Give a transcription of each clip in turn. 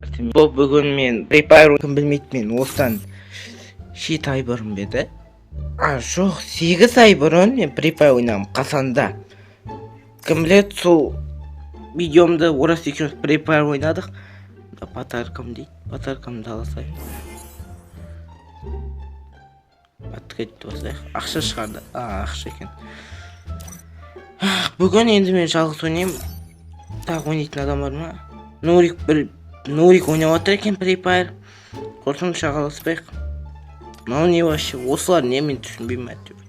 Бұл бүгін мен Free Fire кім білмейді, мен осыдан 7 ай бұрын ба еді? А, жоқ, 8 ай бұрын мен Free Fire ойнағанмын қазанда. Кім біледі, сол видеомды Ораз екеуміз Free Fire ойнадық. Подаркам дейді, подаркамды ала салайын. Открыть басайық. Ақша шығарды. А, ақша екен. Бүгін енді мен жалғыз ойнаймын. Тағы ойнайтын адам бар ма? Нурик бір Нурик ойнап жатыр екен Free Fire. Құрсын, шағаласпайық. Мынау не вообще? Осылар не, мен түсінбеймін әйтеуір.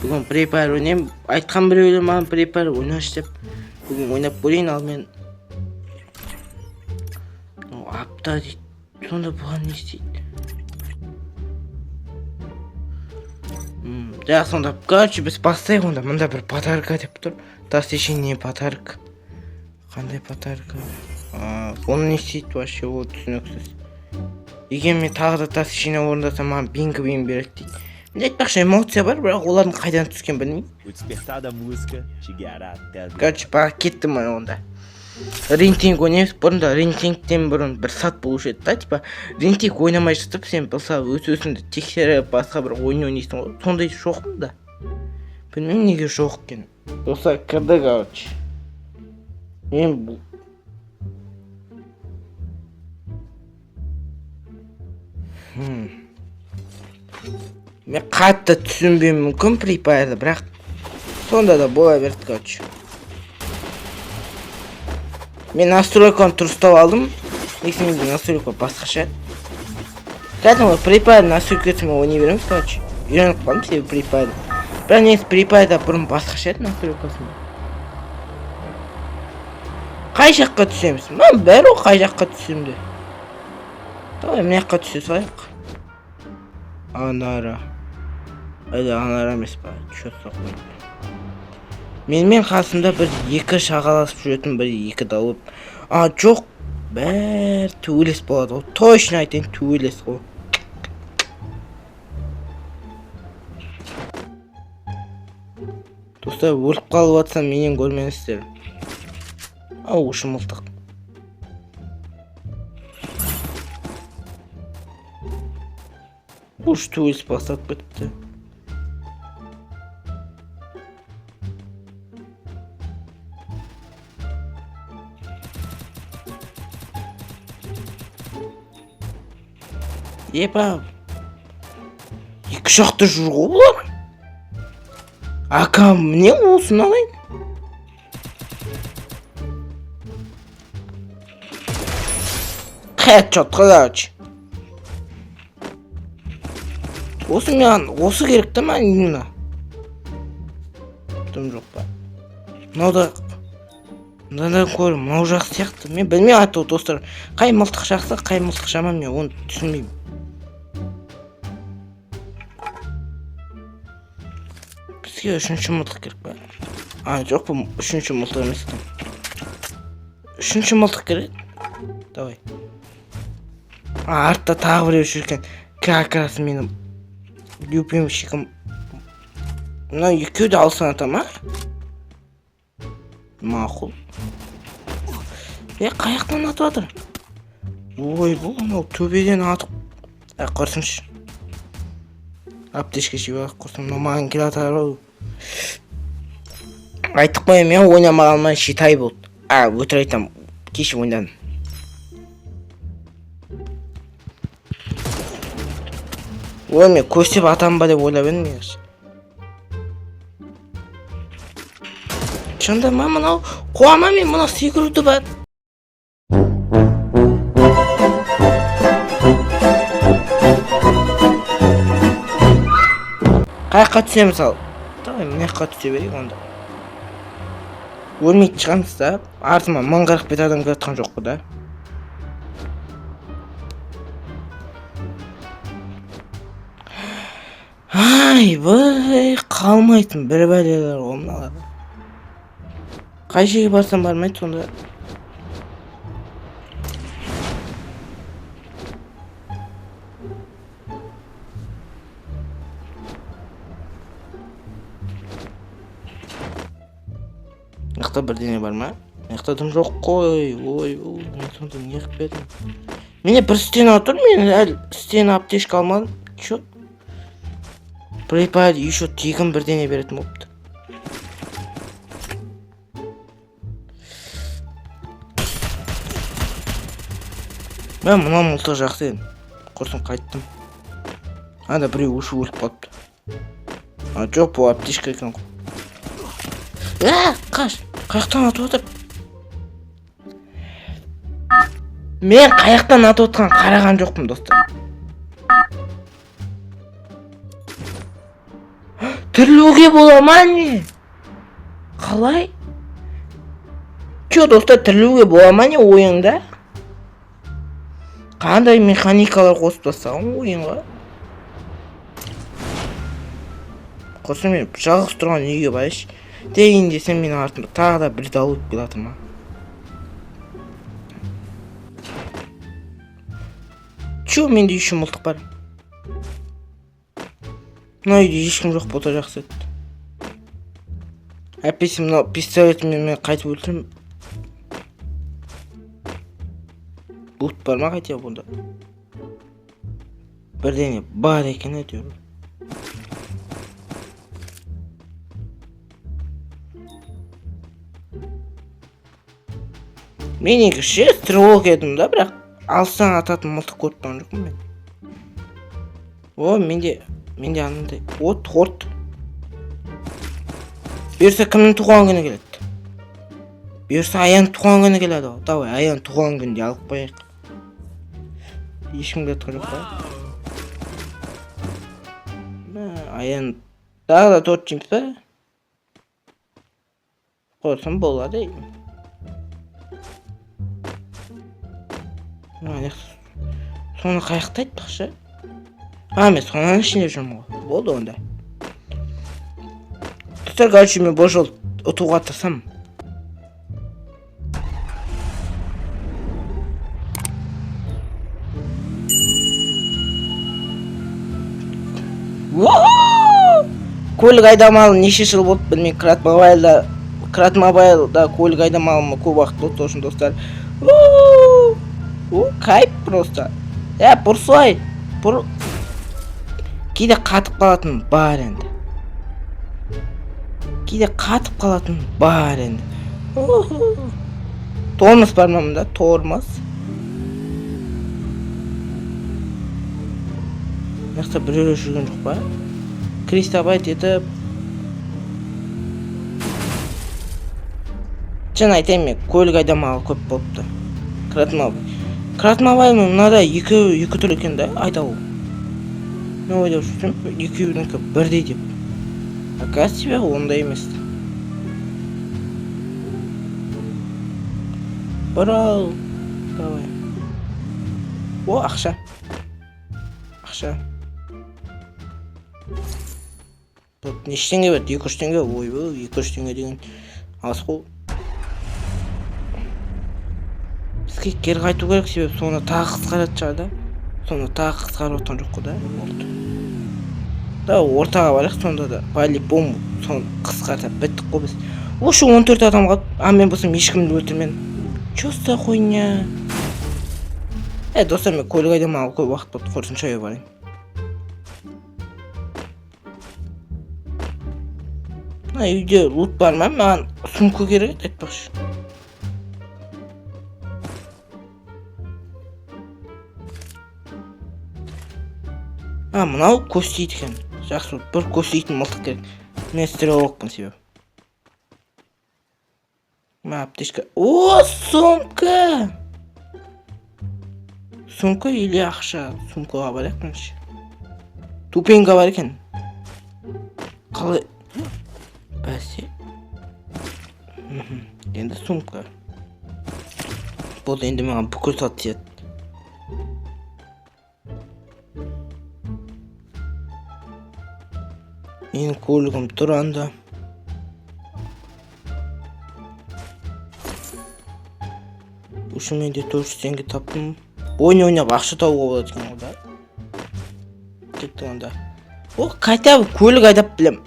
Бүгін Free Fire ойнаймын. Айтқан біреулер маған Free Fire ойнашы деп. Бүгін ойнап көрейін, ал мен. Мынау апта дейді. Сонда бұған не істейді? Жақсы, сонда, короче, біз бастайық онда. Мында бір подарка деп тұр. Достижение подарок. Қандай подарка? Оны не істейді вообще, ол түсініксіз. Егер мен тағы да достижение орындасам, маған бинго бин береді дейді. Менде айтпақшы эмоция бар, бірақ олардың қайдан түскенін білмеймін. O despertar da música te guiará até a Короче, баға кеттім мен онда. Рейтинг ойнаймыз. Бұрында рейтингтен бұрын бір сат болушы еді да, типа рейтинг ойнамай жатып сен мысалы өз өзіңді тексеріп басқа бір ойын ойнайсың ғой. Сондай жоқ мұнда. Білмеймін неге жоқ екенін. Достар кірді, короче. Мен бұл Мен қатты түсінбеуім мүмкін Free Fire'ды, бірақ сонда да бола берді, короче. Мен настройканы дұрыстап алдым. Негізі менде настройка басқаша. Кәдімгі Free Fire настройкасымен ойнай береміз, короче. Үйреніп қалдым себебі Free Fire'ды. Бірақ негізі Free Fire'да бұрын басқаша еді настройкасы. Қай жаққа түсеміз? Маған бәрі ғой қай жаққа түсем де. Давай мына жаққа түсе салайық. Анара. Әлі анара емес па? Чё такое? Менімен қасымда бір екі шағаласып жүретін бір екі дауып. А, жоқ. Бәрі төбелес болады ғой. Точно айтайын, төбелес ғой. Достар, өліп қалып жатсам менен көрмеңіздер. Ау, мылтық. Уж төбелес басталып кетіпті. Епа. Екі жақта жүр ғой бұлар. Ака, міне осыны алайын. Хедшот, короче. Осы маған, осы керек та маған именно. Дым жоқ па? Мынау да мынадан көр, мынау жақсы сияқты. Мен білмеймін аты, достар. Қай мылтық жақсы, қай мылтық жаман, мен оны түсінбеймін. Бізге үшінші мылтық керек па? А, жоқ, бұл үшінші мылтық емес екен. Үшінші мылтық керек. Давай. А, артта тағы біреу жүр екен. Как раз менің любимчигім. Мынау екеуі де алыстан ата ма? Мақұл. Е, қай жақтан атып жатыр? Ой, бұл анау төбеден атып. Ә, құрсыншы. Аптечка жеп алайық, құрсын. Мынау маған келе жатыр ау. Айтып қояйын, мен ойнамағаныма 7 ай болды. А, өтірік айтамын. Кеше ойнадым. Ой, мен көстеп атам ба деп ойлап едім негізі. Шынында ма мынау қуа ма, мен мынау секіруді бар. Қай жаққа түсеміз ал? Давай мына жаққа түсе берейік онда. Өлмейтін шығармыз да. Артыма 1045 адам келе жатқан жоқ қой да. Айбай, қалмайтын бір бәлелер ғой мыналар. Қай жерге барсам бармайды сонда. Мына жақта бірдеңе бар ма? Мына жақта дым жоқ қой. Ой, ой, мен сонда не қылып едім? Менде бір стена тұр, мен әлі стена аптечка алмадым. Чё? Припад еще тегін бірдеңе беретін болыпты. Мә, мына мылтық жақсы еді. Құрсын, қайттым. Анда біреу ұшып өліп қалыпты. А, жоқ, бұл аптечка екен ғой. Ә, қаш! Қаяқтан атып отыр? Мен қаяқтан атып отқанын қараған жоқпын, достар. Тірілуге бола ма, не? Қалай? Чё, достар, тірілуге бола ма, не, ойында? Қандай механикалар қосып тастаған ойынға? Құрсын, мен жалғыз тұрған үйге барайыншы. Дейін десем, менің артымда тағы да бір дауыл келе жатыр ма? Чё, менде еще мылтық бар. Мына үйде ешкім жоқ болса жақсы еді. Әйтпесе мынау пистолетіммен мен қайтып өлтіремін. Бұлт бар ма хотя бы бұнда? Бірдеңе бар екен әйтеуір. Мен негізі ше стрелок едім да, бірақ алыстан ататын мылтық көріп тұрған жоқпын мен. О, менде анандай. О, торт. Бұйырса, кімнің туған күні келеді? Бұйырса, Аян туған күні келеді ғой. Давай, Аян туған күнде алып қояйық. Ешкім келе жатқан жоқ па? Мә, Аян тағы да торт жейміз ба? Қойсам болады. Мына соны қаяқта айтпақшы? А, мен соның ішінде жүрмін ғой. Болды онда. Достар, короче, мен бұл жолы ұтуға тырысамын. Ууу! Көлік айдамалы неше жыл болды білмеймін. Крат Мобайлда көлік айдамалыма көп уақыт болды, сол үшін, достар. Уу! У, кайф просто. Ә, бұрсай. Бұр. Кейде қатып қалатын бар енді. Кейде қатып қалатын бар енді. Уху. Тормоз бар ма мұнда? Тормоз. Мына жақта біреулер жүрген жоқ па? Кристобайт етіп. Шын айтайын, мен көлік айдамалы көп болыпты. Крат Мобайл. Крат Мобайл мынада екі түрлі екен да айдау. Мен ойлап жүрсем, екеуінікі бірдей деп. Оказывается, ондай емес. Бұрыл. Давай. О, ақша. Ақша. Тут неше теңге берді? 200 теңге. Ойбай, 200 теңге деген аз қой. Бізге кері қайту керек, себебі соны тағы қысқаратын шығар да. Соны тағы қысқарып отқан жоқ қой да. Болды. Да, ортаға барайық сонда да. По-любому соны қысқарта біттік қой біз. Осы 14 адам қалды. А мен болсам ешкімді өлтірмедім. Чё за хуйня? Ә, достар, мен көлік айдамағалы көп уақыт болды. Құрсын, шай барайын. Мына үйде лут бар ма? Маған сумка керек еді айтпақшы. А, мынау көз тиді екен. Жақсы, бір көз тиетін мылтық керек. Мен стрелокпын себебі. Мына аптечка. О, сумка! Сумка или ақша? Сумкаға барайық бірінші. Тупенька бар екен. Қалай? Бәсе. Енді сумка. Болды, енді маған бүкіл зат тиеді. Менің көлігім тұр анда. Уже менде 400 теңге таптым. Ойын ойнап ақша табуға болады екен ғой да. Кеттік онда. О, қайта көлік айдап білем.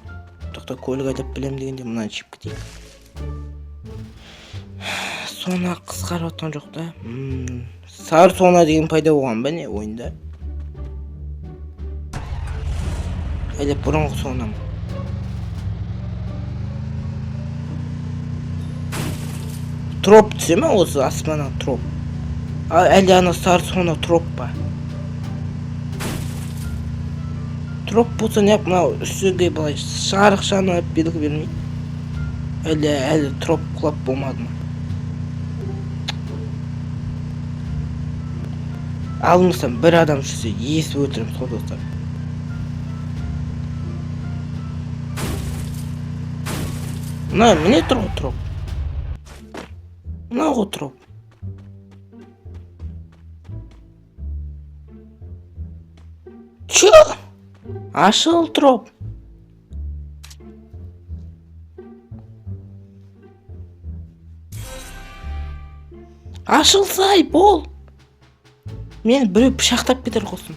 Тоқта, көлік айдап білем дегенде мынаны жеп кетейік. Зона қысқарып жатқан жоқ та. Сары зона деген пайда болған ба, не ойында? Әлде бұрынғы зона ма? Троп түсе ме осы аспаннан, троп? А, әлде ана сары зона троп па? Троп болса, неғып мынау үстіге былай жарық жанып, белгі бермейді? Әлде әлі троп құлап болмады ма? Алмасам, бір адам жүрсе, есіп өлтіремін сол, достар. Мына міне тұр ғой троп. Мынау ғой троп. Чё? Ашыл, троп. Ашылсай, бол. Мені біреу пышақтап кетер құрсын.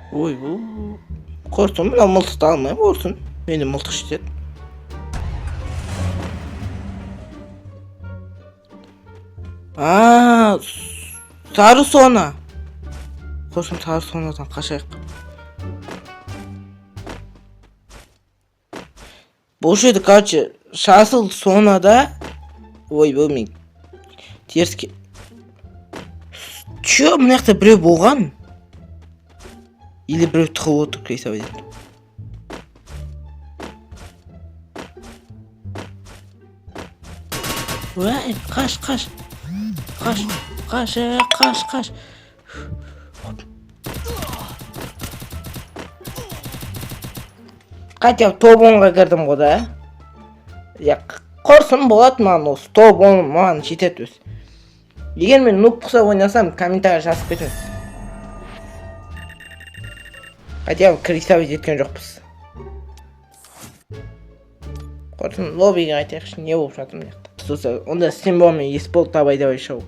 Ойбу. Құрсын, мынау мылтықты алмаймын, құрсын. Менде мылтық жетеді. А, сары зона. Құрсын, сары зонадан қашайық. Бұл жерде, короче, жасыл зонада. Ойбу, мен теріске. Чё, мына жақта біреу болған? Или біреу тығылып отыр, крисовать етіп. Уәй, қаш, қаш. Қаш, қаш, қаш, қаш. Хотя бы топ 10-ға кірдім ғой да. Я, құрсын, болады маған осы топ 10 маған жетеді өзі. Егер мен нуб құсап ойнасам, комментарий жазып кетіңіз. Хотя бы крисовать еткен жоқпыз. Құрсын, лоббиге қайтайықшы, не болып жатыр мына жақта. Сосын, онда Симба мен Есбол, давай, давай, шоу.